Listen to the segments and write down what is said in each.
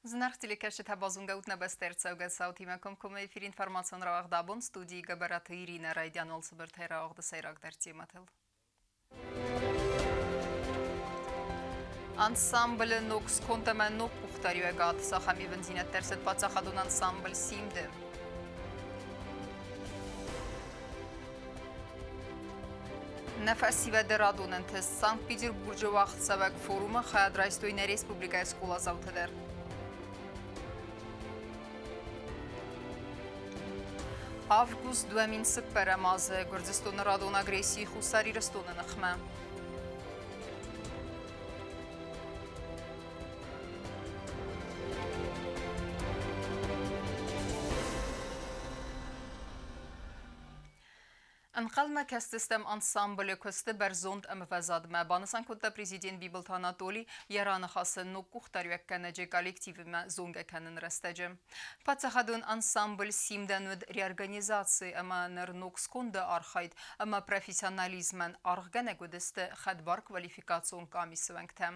Зынаргъ телекӕсджытӕ, базонгӕ ут нӕ бӕстӕ ӕрцӕугӕ цаутимӕ комкоммӕ эфир информацион рауагъд абон студийы Гӕбӕраты Иринӕ райдиан уал цыбыртӕй рауагъды сӕйрагдӕр темӕтыл. Ансамблы ног сконд ӕмӕ ног къухдариуӕгад цахӕм ивындзинӕдтӕ ӕрцыд паддзахадон ансамбль «Симд»-ы. Нӕ фӕсивӕды радон ӕнтыст Санкт-Петербурджы уагъдцӕуӕг форумы хайад райстой нӕ республикӕйы скъоладзаутӕ дӕр. Август 2004 азы Гуырдзыстоны радон агрессийы Хуссар Ирыстоны ныхмӕ. Ӕнхъӕлмӕ кӕсдзыстӕм ансамблы куысты бӕрзонд ӕмвӕзадмӕ, банысан кодта президент Бибылты Анатоли йӕ раныхасы ног къухдариуӕггӕнӕджы коллективимӕ зонгӕ кӕнын рӕстӕджы. Паддзахадон ансамбль Симдӕн уыд реорганизаци ӕмӕ ныр ног сконды архайд ӕмӕ профессионализмӕн аргъгӕнӕг уыдысты хӕдбар квалификацион къамисы уӕнгтӕ.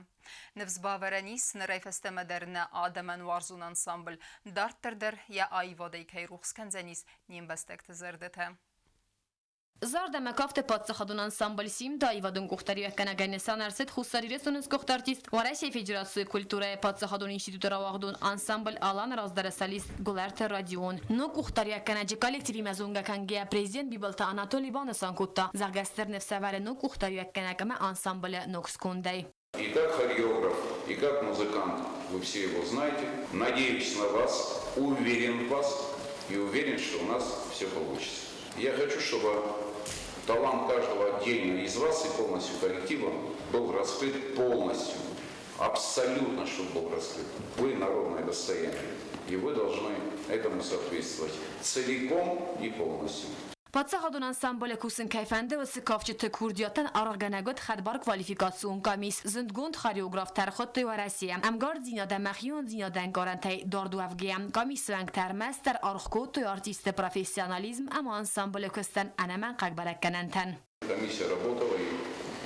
Ныфс бавӕрӕн ис, нырӕй фӕстӕмӕ дӕр нӕ адӕмӕн уарзон ансамбль дарддӕр дӕр йӕ аивадӕй кӕй рухс кӕндзӕнис не мбӕстӕгты зӕрдӕтӕ. Зард ӕмӕ кафты паддзахадон ансамбль «Симд» аивадон къухдариуӕггӕнӕгӕй нысан ӕрцыд Хуссар Ирыстоны сгуыхт артист, Уӕрӕсейы Федерацийы культурӕйы паддзахадон институты рауагъдон ансамбль «Алан» раздӕры солист Гуылӕрты Родион. Ног къухдариуӕггӕнӕджы коллективимӕ зонгӕ кӕнгӕйӕ президент Бибылты Анатоли банысан кодта, зӕгъгӕ, стыр ныфс ӕвӕры ног къухдариуӕггӕнӕг ӕмӕ ансамблы ног скондӕй. И как хореограф, и как музыкант вы все его знаете. Надеюсь на вас, уверен в вас и уверен, что у нас все получится. Я хочу, чтобы талант каждого отдельно из вас и полностью коллектива был раскрыт полностью. Абсолютно, чтобы был раскрыт. Вы народное достояние, и вы должны этому соответствовать целиком и полностью. Паддзахадон ансамблы кусын кӕй фӕнды, уыцы кафджыты курдиаттӕн аргъгӕнӕг уыд хӕдбар квалификацион къамис, зындгонд хореограф тӕрхондтой Уӕрӕсейӕ. Ӕмгардзинад ӕмӕ хиондзинады ӕнкъарӕнтӕй дард уӕвгӕйӕ, къамисы уӕнгтӕ ӕрмӕстдӕр аргъ кодтой артистты профессионализм ӕмӕ ансамблы куыстӕн ӕнӕмӕнгхъӕг бӕрӕггӕнӕнтӕн. Комиссия работала,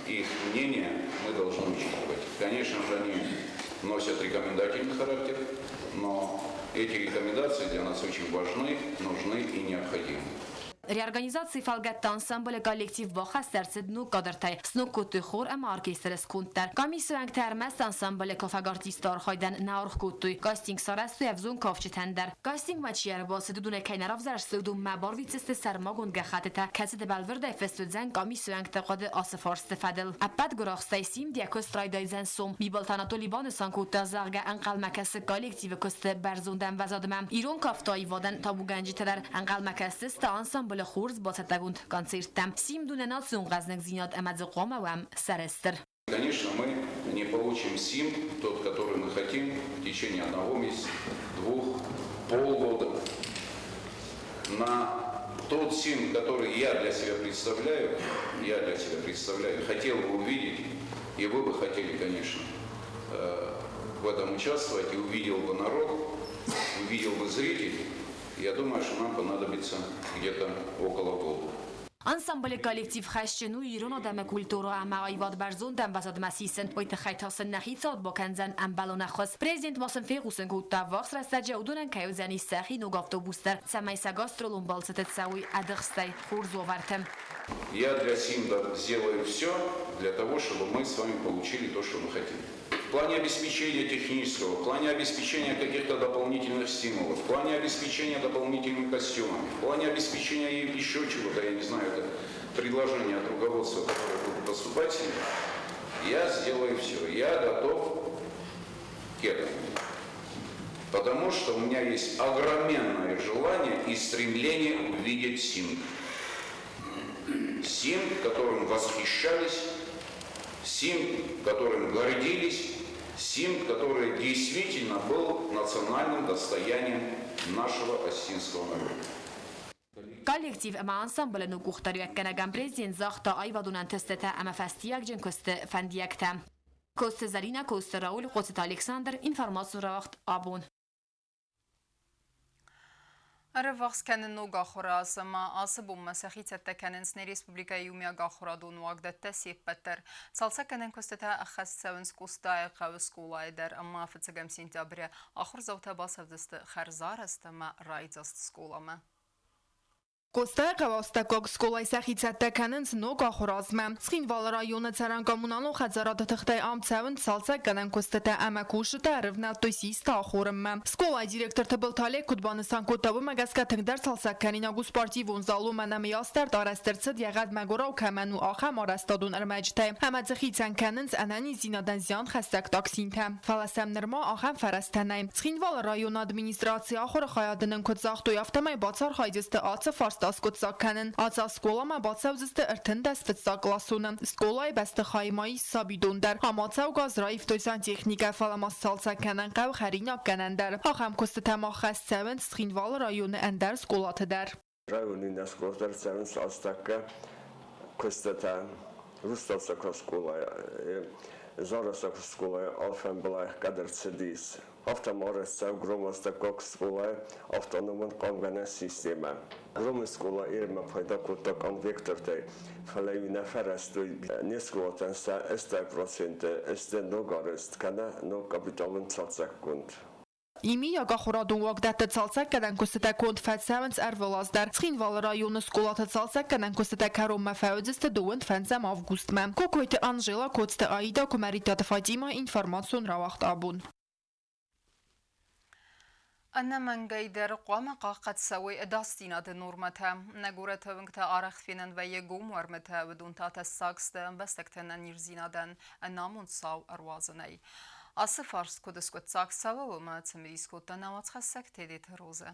и их мнение мы должны учитывать. Конечно же, они носят рекомендательный характер, но эти рекомендации для нас очень важны, нужны и необходимы. Реорганизацийы фӕлгӕтты ансамблы коллектив бахӕст ӕрцыд ног кадртӕй, сног кодтой хор ӕмӕ оркестры сконд дӕр. Комиссы уӕнгтӕ ӕрмӕст ансамблы кафӕг артистты архайдӕн нӕ аргъ кодтой, кастинг сарӕзтой ӕвзонг кафджытӕн дӕр. Кастингмӕ чи ӕрбацыд, уыдонӕй кӕй нӕ равзӕрстой, уыдонмӕ барвитдзысты сӕрмагонд гӕххӕттытӕ, кӕцыты бӕлвырдӕй фыст уыдзӕн къамисы уӕнгты хъуыды ацы фарсты фӕдыл. Ӕппӕт гуырахстӕй Симд йӕ куыст райдайдзӕн сом. Бибылты Анатоли банысан кодта, зӕгъгӕ, ӕнхъӕлмӕ кӕсы коллективы куысты бӕрзонд ӕмвӕзадмӕ. Ирон кафты аивадӕн табугӕнджытӕ дӕр ӕнхъӕлмӕ кӕсдзысты ансамблы хорз бацӕттӕгонд концерттӕм. Симд у нӕ национ хъӕзныгдзинад ӕмӕ дзы хъуамӕ уӕм сӕрыстыр. Конечно, мы не получим СИМ, тот, который мы хотим, в течение одного месяца, двух, полгода. На тот СИМ, который я для себя представляю, я для себя представляю, хотел бы увидеть, и вы бы хотели, конечно, в этом участвовать, и увидел бы народ, увидел бы зритель, я думаю, что нам понадобится где-то около года. Ансамблы коллектив хӕсджын у ирон адӕмы культурӕ ӕмӕ аивад бӕрзонд ӕмвӕзадмӕ сисын. Уый тыххӕй та сын нӕ хицауад бакӕндзӕн ӕмбӕлон ӕххуыс. Президент ма сын фехъусын кодта, ӕввахс рӕстӕджы уыдонӕн кӕй уыдзӕнис сӕхи ног автобус дӕр, цӕмӕй сӕ гастролон балцыты цӕуой ӕдыхстӕй, хорз уавӕрты. Я для Симда сделаю все для того, чтобы мы с вами получили то, что мы хотим. В плане обеспечения технического, в плане обеспечения каких-то дополнительных стимулов, в плане обеспечения дополнительными костюмами, в плане обеспечения еще чего-то, я не знаю, это предложение от руководства, которое будет поступать с я сделаю все. Я готов к этому. Потому что у меня есть огроменное желание и стремление увидеть Симд. Симд, которым восхищались, Симд, которым гордились, Симд, который действительно был национальным достоянием нашего осетинского народа. Коллектив ӕмӕ ансамблы ног къухдариуӕггӕнӕгӕн президент загъта аивадон ӕнтыстытӕ ӕмӕ фӕстиуӕгджын куысты фӕндиӕгтӕ. Коцты Зӕринӕ, Коцты Рауль, Хъоцыты Александр, информацион рауагъд абон. Ӕрӕввахс кӕны ног ахуыры аз ӕмӕ ацы бонмӕ сӕхи цӕттӕ кӕнынц нӕ республикӕйы иумиагахуырадон уагдӕттӕ се ппӕт дӕр. Цалцӕггӕнӕн куыстытӕ ӕххӕст цӕуынц Къостайы хъӕуы скъолайы дӕр ӕмӕ фыццӕгӕм сентябры ахуырдзаутӕ бацӕудзысты хӕрзарӕзт ӕмӕ райдзаст скъоламӕ. Къостайы хъӕуы скъолайы сӕхи цӕттӕ кӕнынц ног ахуыры азмӕ. Цхинвалы районы цӕрӕн-коммуналон хӕдзарады тыхтӕй ам цӕуынц цалцӕггӕнӕн куыстытӕ ӕмӕ кусджытӕ ӕрывнӕлдтой систы ахорынмӕ. Скъолайы директор Тыбылты Олег куыд банысан кодта, уымӕ гӕсгӕ тынгдӕр цалцӕг кӕнинаг у спортивон зал, уымӕн ӕмӕ йӕ астӕрд арӕзт ӕрцыд, йӕ гъӕд мӕгуырау кӕмӕн у, ахӕм арӕзтадон ӕрмӕджытӕй ӕмӕ дзы хицӕн кӕнынц ӕнӕниздзинадӕн зианхӕссӕг токсинтӕ. Фӕлӕ сӕм нырма ахӕм фӕрӕзтӕ нӕй. Цхинвалы районы администрацийы ахуыры хайады нын куыд загътой, афтӕмӕй бацархайдзысты ацы фарста аскъуыддзаг кӕнын. Ацы аз скъоламӕ бацӕудзысты 13 фыццагкъласоны. Скъолайы бӕстыхайы ма ис сабидон дӕр. Ам ацӕугӕ аз раивтой сантехникӕ, фӕлӕ ма сцалцӕг кӕнӕн хъӕуы хӕринаггӕнӕн дӕр. Ахӕм куыстытӕ ма хӕст цӕуынц Цхинвалы районы ӕндӕр скъолаты дӕр. Районы иннӕ скъолатӕ цӕуынц астӕккӕ куыстытӕ. Рустацӕг скъолайы, Зарасаг скъолайы алфӕмбылай ӕхгӕд ӕрцыдис. Афтӕ ма арӕзт цӕуы Громастӕггаг скъолайы автономон хъармгӕнӕн системӕ. Громы скъола Ирмӕ пайда кодта конвектортӕй, фӕлӕ-иу нӕ фӕрӕзтой не скъолатӕн сӕ 80% сты ног арӕзт кӕнӕ ног капиталон цалцӕггонд. Иумиаг ахуырадон уагдӕтты цалцӕггӕнӕн куыстытӕ конд фӕцӕуынц ӕрвылаз дӕр. Цхинвалы районы скъолаты цалцӕггӕнӕн куыстытӕ кӕронмӕ фӕуыдзысты 25 августмӕ. Кокойты Анжела, Коцты Аида, Куымӕридтаты Фатимӕ, информацион рауагъд абон. Ӕнӕмӕнгӕй дӕр хъуамӕ хъахъхъӕд цӕуой ӕдасдзинады нормӕтӕ. Нӕ горӕты уынгтӕ арӕх фенӕн вӕййы гом уӕрмытӕ, уыдон та тӕссаг сты ӕмбӕстӕгты ӕнӕниздзинадӕн ӕнамонд цау ӕруадзынӕй. Ацы фарст куыд скъуыддзаг цӕуы, уымӕ цымыдис кодта нӕ уацхӕссӕг Тедеты Розӕ.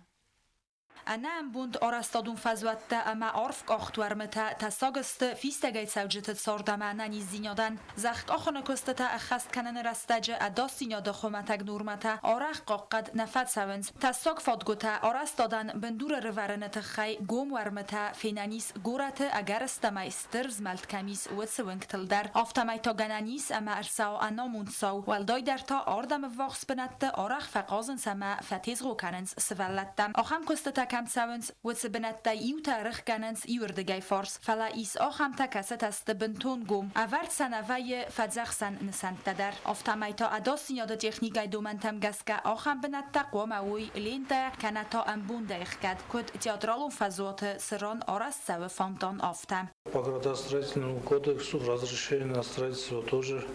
Ӕнӕӕмбонд арӕзтадон фӕзуӕттӕ ӕмӕ арф къахт уӕрмытӕ тӕссаг сты фистӕгӕй цӕуджыты цард ӕмӕ ӕнӕниздзинадӕн. Зӕхкъахыны куыстытӕ ӕххӕст кӕныны рӕстӕджы ӕдасдзинады хуымӕтӕг нормӕтӕ арӕх хъахъхъӕд нӕ фӕцӕуынц. Тӕссаг фадгуытӕ арӕзтадӕн бындур ӕрывӕрыны тыххӕй гом уӕрмытӕ фенӕн ис горӕты, ӕгӕрыстӕмӕй стыр змӕлд кӕм ис, уыцы уынгтыл дӕр. Афтӕмӕй та гӕнӕн ис ӕмӕ ӕрцӕуа ӕнамонд цау, уӕлдайдӕр та ардӕм ӕввахс бынӕтты арӕх фӕхъазынц ӕмӕ фӕтезгъо кӕнынц сывӕллӕттӕ. Ахӕм куыстытӕ кӕм цӕуынц, уыцы бынӕттӕй иутӕ ӕрыхгӕнынц иуырдыгӕй фарс, фӕлӕ ис ахӕмтӕ, кӕцытӕ сты бынтон гом, ӕвӕрд сӕ нӕ вӕййы фӕдзӕхсӕн нысӕнттӕ дӕр. Афтӕмӕй та ӕдасдзинады техникӕйы домӕнтӕм гӕсгӕ ахӕм бынӕттӕ хъуамӕ уой лентӕйӕ кӕнӕ та ӕмбондӕй ӕхгӕд, куыд театралон фӕзуаты, цы ран арӕзт цӕуы фонтан, афтӕ. По градостроительному кодексу в разрешении на строительство тоже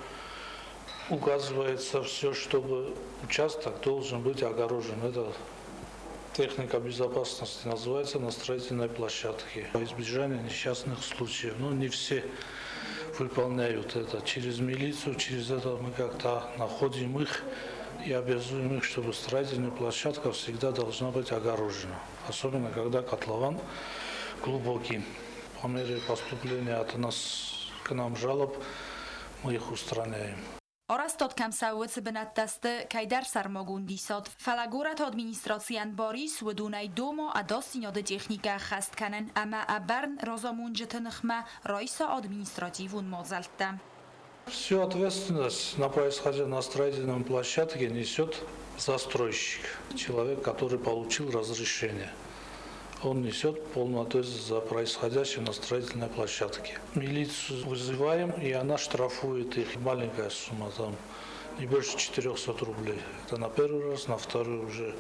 указывается все, чтобы участок должен быть огорожен. Это техника безопасности называется на строительной площадке. Во избежание несчастных случаев. Но не все выполняют это. Через милицию, через это мы как-то находим их и обязуем их, чтобы строительная площадка всегда должна быть огорожена. Особенно, когда котлован глубокий. По мере поступления от нас к нам жалоб мы их устраняем. Арӕзтад кӕм цӕуы, уыцы бынӕттӕ сты кӕйдӕр сӕрмагонд исад. Фӕлӕ горӕты администрацийӕн бар ис уыдонӕй дома ӕдасдзинады техникӕ ӕххӕст кӕнын ӕмӕ ӕбӕрн разамонджыты ныхмӕ райса административон мадзӕлттӕ. Всю ответственность на происходящее на строительном площадке несет застройщик, человек, который получил разрешение. Он несет полную ответственность за происходящее на строительной площадке. Милицию вызываем, и она штрафует их. Маленькая сумма там, не больше 400 рублей. Это на первый раз, на второй уже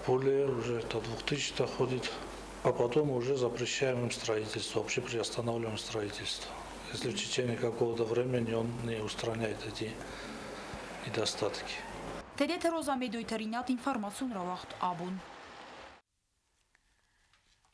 более, уже до 2000 доходит. А потом уже запрещаем им строительство, вообще приостанавливаем строительство, если в течение какого-то времени он не устраняет эти недостатки. Тедеты Роза, Медойты Ринат, информацион рауагъд Абон.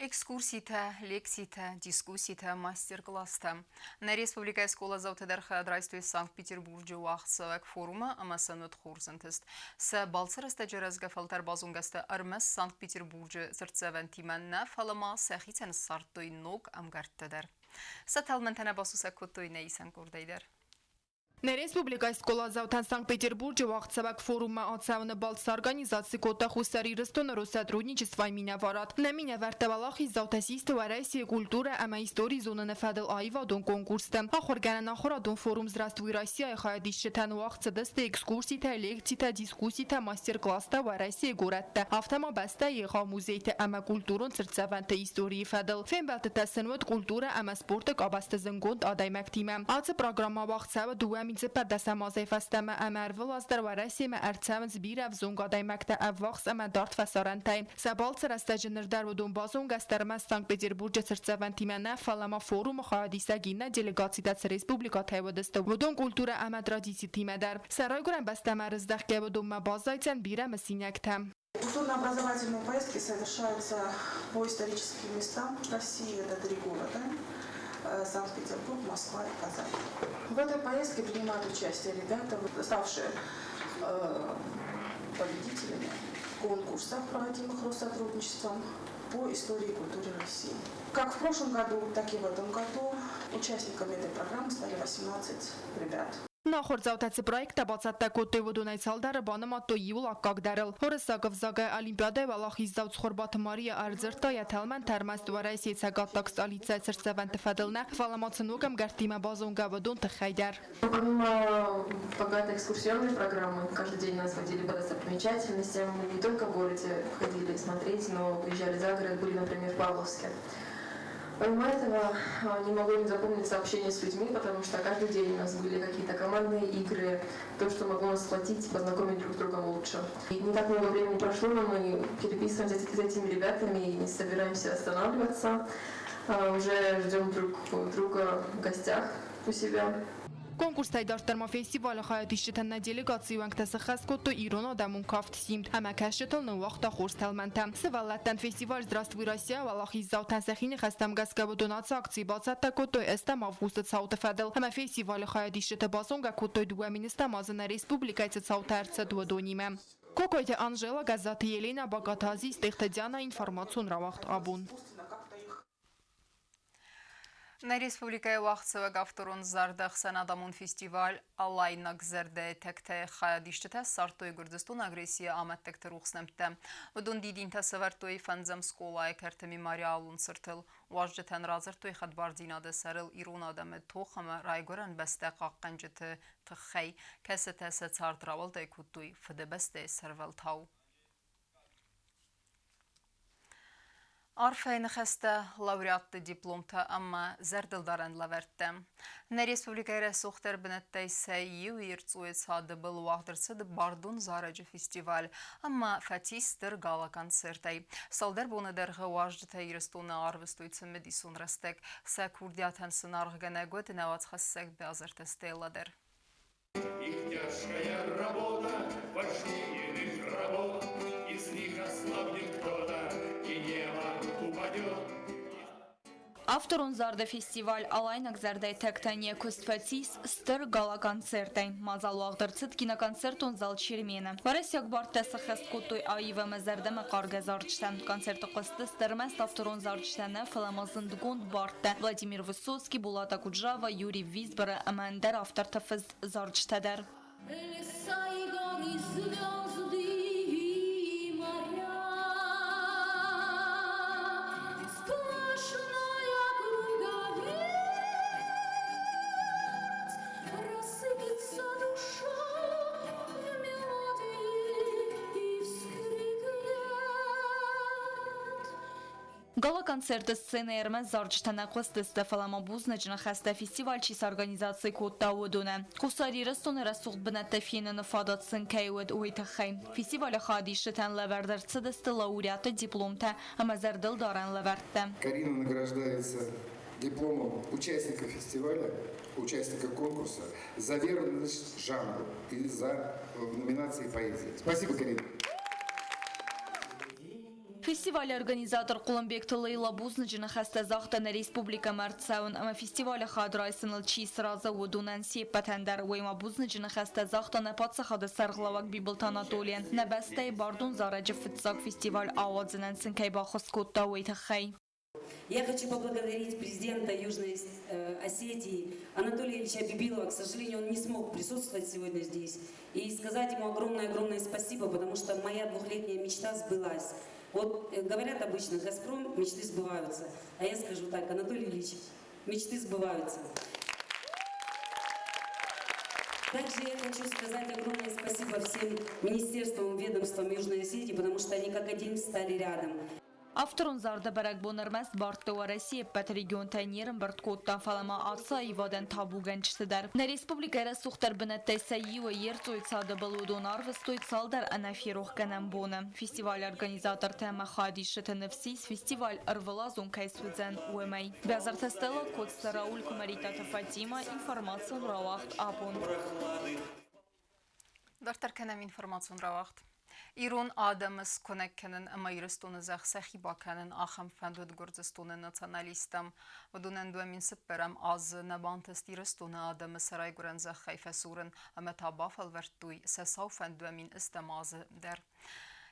Экскурситӕ, лекцитӕ, дискусситӕ, мастер-класстӕ. Нӕ республикӕйы скъоладзаутӕ дӕр хайад райстой Санкт-Петербурджы уагъдцӕуӕг форумы ӕмӕ сӕ уыд хорз ӕнтыст. Сӕ балцы рӕстӕджы рӕзгӕ фӕлтӕр базонгӕ сты ӕрмӕст Санкт-Петербурджы цыртдзӕвӕнтимӕ нӕ, фӕлӕ ма сӕхицӕн ссардтой ног ӕмгӕрттӕ дӕр. Сӕ тӕлмӕнтӕ нӕ басусӕг кодтой нӕ исӕн къордӕй дӕр. Нӕ республикӕйы скъоладзаутӕн Санкт-Петербурджы уагъдцӕуӕг форуммӕ ацӕуыны балц сорганизаци кодта Хуссар Ирыстоны Россотрудничествойы минӕварад. Нӕ минӕвӕрттӕ уӕлахиздзаутӕ систы Уӕрӕсейы культурӕ ӕмӕ истори зоныны фӕдыл аивадон конкурсты. Ахуыргӕнӕн ахуырадон форум «Здравствуй, Россия-йы хайадисджытӕн уагъд цыдысты экскурситӕ, лекцитӕ, дискусситӕ, мастер-класстӕ Уӕрӕсейы горӕтты, афтӕ ма бӕстӕйы егъау музейты ӕмӕ культурон цыртдзӕвӕнты историйы фӕдыл. Фембӕлдтытӕ сын уыд культурӕ ӕмӕ спорты къабӕзты зындгонд адӕймӕгтимӕ. Ацы программӕ уагъд цӕуы 2014 азӕй фӕстӕмӕ ӕмӕ ӕрвылаз дӕр Уӕрӕсемӕ ӕрцӕуынц бирӕ ӕвзонг адӕймӕгтӕ ӕввахс ӕмӕ дард фӕсарӕнтӕй. Сӕ балцы рӕстӕджы ныр дӕр уыдон базонгӕ сты ӕрмӕст Санкт-Петербурджы цыртдзӕвӕнтимӕ нӕ, фӕлӕ ма форумы хайадисӕг иннӕ делегацитӕ цы республикӕтӕй уыдысты, уыдон культурӕ ӕмӕ традицитимӕ дӕр. Сӕ райгуырӕн бӕстӕмӕ ӕрыздӕхгӕ уыдонмӕ баззайдзӕн бирӕ мысинӕгтӕ. Культурно-образовательные поездки совершаются по историческим местам России. Это три города – Санкт-Петербург, Москва и Казань. В этой поездке принимают участие ребята, ставшие победителями в конкурсах, проводимых Россотрудничеством по истории и культуре России. Как в прошлом году, так и в этом году участниками этой программы стали 18 ребят. Ахуырдзаутӕ цы проекттӕ бацӕттӕ кодтой, уыдонӕй цалдӕры банымадтой иууыл аккагдӕрыл. Уырыссаг ӕвзагӕй олимпиадӕйы уӕлахиздзау Цхуырбаты Мария ӕрдзырдта йӕ тӕлмӕнтӕ ӕрмӕст Уӕрӕсейы цӕгаттаг столицӕйы цыртдзӕвӕнты фӕдыл нӕ, фӕлӕ ма цы ног ӕмгӕрттимӕ базонгӕ, уыдон тыххӕй дӕр. Помимо богатой экскурсионной программы, каждый день нас водили по достопримечательностям. Мы не только в городе ходили смотреть, но выезжали за город, были, например, в Павловске. Помимо этого, не могу не запомниться общение с людьми, потому что каждый день у нас были какие-то командные игры, то, что могло нас сплотить, познакомить друг с другом лучше. И не так много времени прошло, но мы переписываемся с этими ребятами и не собираемся останавливаться. Уже ждем друг друга в гостях у себя. Конкурстӕй дарддӕр ма фестивалы хайадисджытӕн нӕ делегацийы уӕнгтӕ сыххӕст кодтой ирон адӕмон кафт «Симд» ӕмӕ кӕсджытыл ныууагъта хорз тӕлмӕнтӕ. Сывӕллӕттӕн фестиваль «Здравствуй, Россия» уӕлахиздзаутӕн сӕхи ныхӕстӕм гӕсгӕ уыдон ацы акцийы бацӕттӕ кодтой ӕстӕм августы цауты фӕдыл ӕмӕ фестивалы хайадисджыты базонгӕ кодтой 2010 азы нӕ республикӕйы цы цаутӕ ӕрцыд, уыдонимӕ. Кокойты Анжела, Гӕззаты Еленӕ, Багаты Азиз, Тъехты Диана, информацион рауагъд «Абон». Нӕ республикӕйы уагъдцӕуӕг авторон зарды ӕхсӕнадӕмон фестиваль «Алайнаг зӕрдӕйы тӕгтӕ-йы хайадисджытӕ ссардтой Гуырдзыстоны агрессийы амӕттӕгты рухс нӕмттӕ. Уыдон дидинтӕ сӕвӕрдтой фӕндзӕм скъолайы кӕрты мемориалон цыртыл. Уазджытӕн радзырдтой хӕдбардзинады сӕрыл ирон адӕмы тох ӕмӕ райгуырӕн бӕстӕ хъахъхъӕнджыты тыххӕй, кӕцытӕ сӕ цард рауӕлдай кодтой Фыдыбӕстӕйы сӕрвӕлтау. Арфӕйы ныхӕстӕ, лауреатты дипломтӕ ӕмӕ зӕрдылдарӕн лӕвӕрттӕ. Нӕ республикӕйы рӕсугъддӕр бынӕттӕй сӕ иу Ирцъойы цады был уагъд ӕрцыд бардон зарӕджы фестиваль ӕмӕ фӕцис стыр гала-концертӕй. Цалдӕр боны дӕргъы уазджытӕ Ирыстоны арвыстой цымыдисон рӕстӕг. Сӕ курдиатӕн сын аргъгӕнӕг уыд нӕ уацхӕссӕг Бязырты Стелла дӕр. Их тяжкая работа важнее их работ, Из них ослабнет кто-то, и небо упадет. Авторон зарды фестиваль «Алайнаг зӕрдӕйы тӕгтӕ» йӕ куыст фӕцис стыр гала-концертӕй. Мадзал уагъд ӕрцыд киноконцертон зал «Чермен-ы». Уӕрӕсейаг бардтӕ сӕххӕст кодтой аив ӕмӕ зӕрдӕмӕ хъаргӕ зарджытӕ. Концерты хъуыстысты ӕрмӕст авторон зарджытӕ нӕ, фӕлӕ ма зындгонд бардтӕ Владимир Высоцкий, Булат Окуджава, Юрий Визборы ӕмӕ ӕндӕр авторты фыст зарджытӕ дӕр. Леса и горы, звезды и моря, Сплошная круговерть, Рассыпется душа в мелодии и вскрикнет. Гала-концерты сценӕйы ӕрмӕст зарджытӕ нӕ хъуыстысты, фӕлӕ ма бузныджы ныхӕстӕ фестиваль чи сорганизаци кодта, уыдонӕн. Хуссар Ирыстоны рӕсугъд бынӕттӕ феныны фадат сын кӕй уыд, уый тыххӕй. Фестивалы хайадисджытӕн лӕвӕрд ӕрцыдысты лауреатты дипломтӕ ӕмӕ зӕрдылдарӕн лӕвӕрттӕ. Карина награждается дипломом участника фестиваля, участника конкурса за верность жанру и за номинации поэзии. Спасибо, Карина. Фестивалы организатор Хъуылымбегты Лейла бузныджы ныхӕстӕ загъта нӕ республикӕмӕ ӕрцӕуын ӕмӕ фестивалы хӕд райсыныл чи сразы, уыдонӕн се ппӕтӕн дӕр. Уый ма бузныджы ныхӕстӕ загъта нӕ паддзахады сӕргълӕууӕг Бибылты Анатолийӕн, нӕ бӕстӕйы бардон зарӕджы фыццаг фестиваль ауадзынӕн сын кӕй баххуыс кодта, уый тыххӕй. Я хочу поблагодарить президента Южной Осетии Анатолия Ильича Бибилова. К сожалению, он не смог присутствовать сегодня здесь. И сказать ему огромное-огромное спасибо, потому что моя двухлетняя мечта сбылась. Вот говорят обычно, «Газпром», мечты сбываются. А я скажу так, Анатолий Ильич, мечты сбываются. Также я хочу сказать огромное спасибо всем министерствам, ведомствам Южной Осетии, потому что они как один встали рядом. Авторон зарды бӕрӕгбон ӕрмӕст бардта Уӕрӕсейы ӕппӕт регионтӕй не рӕмбырд кодта, фӕлӕ ма ацы аивадӕн табугӕнджыты дӕр. Нӕ республикӕйы рӕсугъддӕр бынӕттӕй сӕ иуы, Ерцъойы цады был уыдон арвыстой цалдӕр ӕнӕферохгӕнӕн боны. Фестивалы организатортӕ ӕмӕ хайадисджыты ныфс ис, фестиваль ӕрвылазон кӕй суыдзӕн, уымӕй. Бязырты Стелла, Коцты Рауль, Куымӕридтаты Фатимӕ, информацион рауагъд абон. Дарддӕр кӕнӕм информацион рауагъд. Ирон адӕмы скуынӕг кӕнын ӕмӕ Ирыстоны зӕхх сӕхи бакӕнын ахӕм фӕнд уыд Гуырдзыстоны националисттӕм. Уыдонӕн 2004 азы нӕ бантыст Ирыстоны адӕмы сӕ райгуырӕн зӕххӕй фӕсурын ӕмӕ та бафӕлвӕрдтой сӕ сау фӕнд 2008 азы дӕр.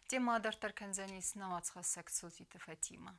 Темӕ дарддӕр кӕндзӕнис нӕ уацхӕссӕг Цоциты Фатимӕ.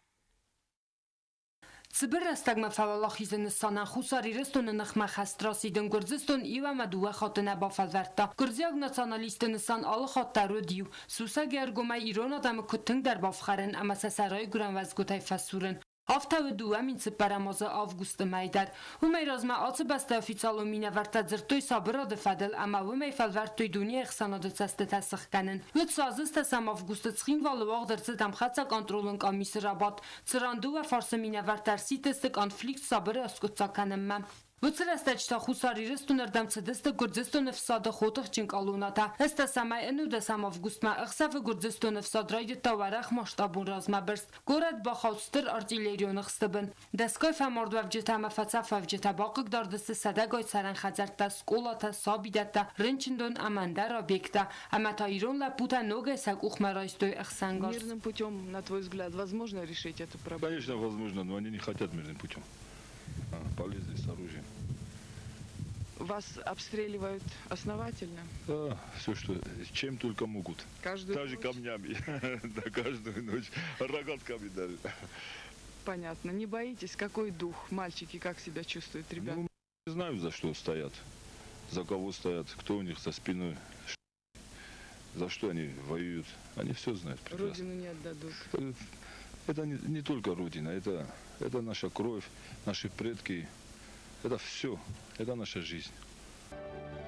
Цыбыр рӕстӕгмӕ фӕуӕлахизы нысанӕн Хуссар Ирыстоны ныхмӕ хӕст расидын Гуырдзыстон иу ӕмӕ дыууӕ хатты нӕ бафӕлвӕрдта. Гуырдзиаг националистты нысан алы хатт дӕр уыд иу: сусӕг ӕргомӕй ирон адӕмы куыд тынгдӕр бафхӕрын ӕмӕ сӕ сӕ райгуырӕн уӕзгуытӕй фӕсурын. Афтӕ уыд 2004 азы августы мӕй дӕр. Уымӕй размӕ ацы бӕстӕйы официалон минӕвӕрттӕ дзырдтой сабырады фӕдыл ӕмӕ уымӕй фӕлвӕрдтой дунейы ӕхсӕнады цӕстытӕ сыхгӕнын. Уыд сӕм августы Цхинвалы уагъд ӕрцыд ӕмхӕццӕ контролон къамисы рабадт, цыран дыууӕ фарсы минӕвӕрттӕ ӕрсидтысты конфликт сабыры аскъуыддзаг кӕнынмӕ. Уыцы рӕстӕджы та Хуссар Ирыстоны ӕрдӕм цыдысты Гуырдзыстоны ӕфсады хотыхджын къалонатӕ. Ӕстӕсӕмӕй ӕнудӕсӕм августмӕ ӕхсӕвы Гуырдзыстоны ӕфсад райдыдта уӕрӕх масштабон размӕбырст. Горӕт бахауд стыр артиллерион ӕхсты бын. Дӕсгай фӕмардуӕвджытӕ ӕмӕ фӕцӕфуӕвджытӕ бахъыгдард сты сӕдӕгай цӕрӕн хӕдзӕрттӕ, скъолатӕ, сабидӕттӕ, рынчындон ӕмӕ ӕндӕр объекттӕ, ӕмӕ та ирон лӕппутӕ ногӕй сӕ къухмӕ райстой ӕхсӕнгарз. Мирным путем, на твой взгляд, возможно решить эту проблему? Конечно, возможно, но они не хотят мирным путем. Полезли с оружием. Вас обстреливают основательно? Да, все, что, чем только могут. Каждую Даже ночь? камнями. Да, каждую ночь. Рогатками даже. Понятно. Не боитесь? Какой дух? Мальчики как себя чувствуют, ребята? Ну, не знаю, за что стоят. За кого стоят, кто у них за спиной. За что они воюют. Они все знают прекрасно. Родину не отдадут. Это не только Родина, это наша кровь, наши предки. Это все, это наша жизнь.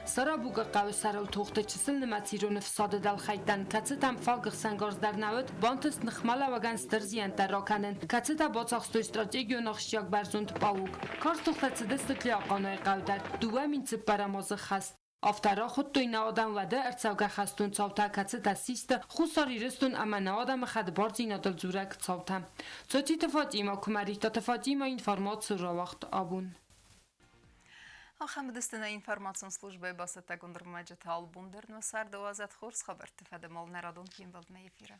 Сарабугы хъӕуы сӕрыл тохты чысыл нымӕц ирон ӕфсады дӕлхӕйттӕн, кӕцытӕм фаг ӕхсӕнгарз дӕр нӕ уыд, бантыст ныхмӕлӕуӕгӕн стыр зиӕнттӕ ракӕнын, кӕцытӕ бацахстой стратегион ахсджиаг бӕрзонд пъалуг. Карз тохтӕ цыдысты Тлиахъанайы хъӕу дӕр, 2004 азы хӕст. Афтӕ рахуыдтой нӕ адӕм уӕды ӕрцӕугӕ хӕстон цаутӕ, кӕцытӕ систы Хуссар Ирыстон ӕмӕ нӕ адӕмы хӕдбардзинадыл дзурӕг цаутӕ. Цоциты Фатимӕ, Куымӕридтаты Фатимӕ информаци рауагъд абон. Ахӕм уыдысты нӕ информацион службӕйы бацӕттӕгонд ӕрмӕджытӕ албон дӕр нӕ царды уадзӕд хорз хабӕртты фӕдыл нӕ радон фембӕлдмӕ эфиры.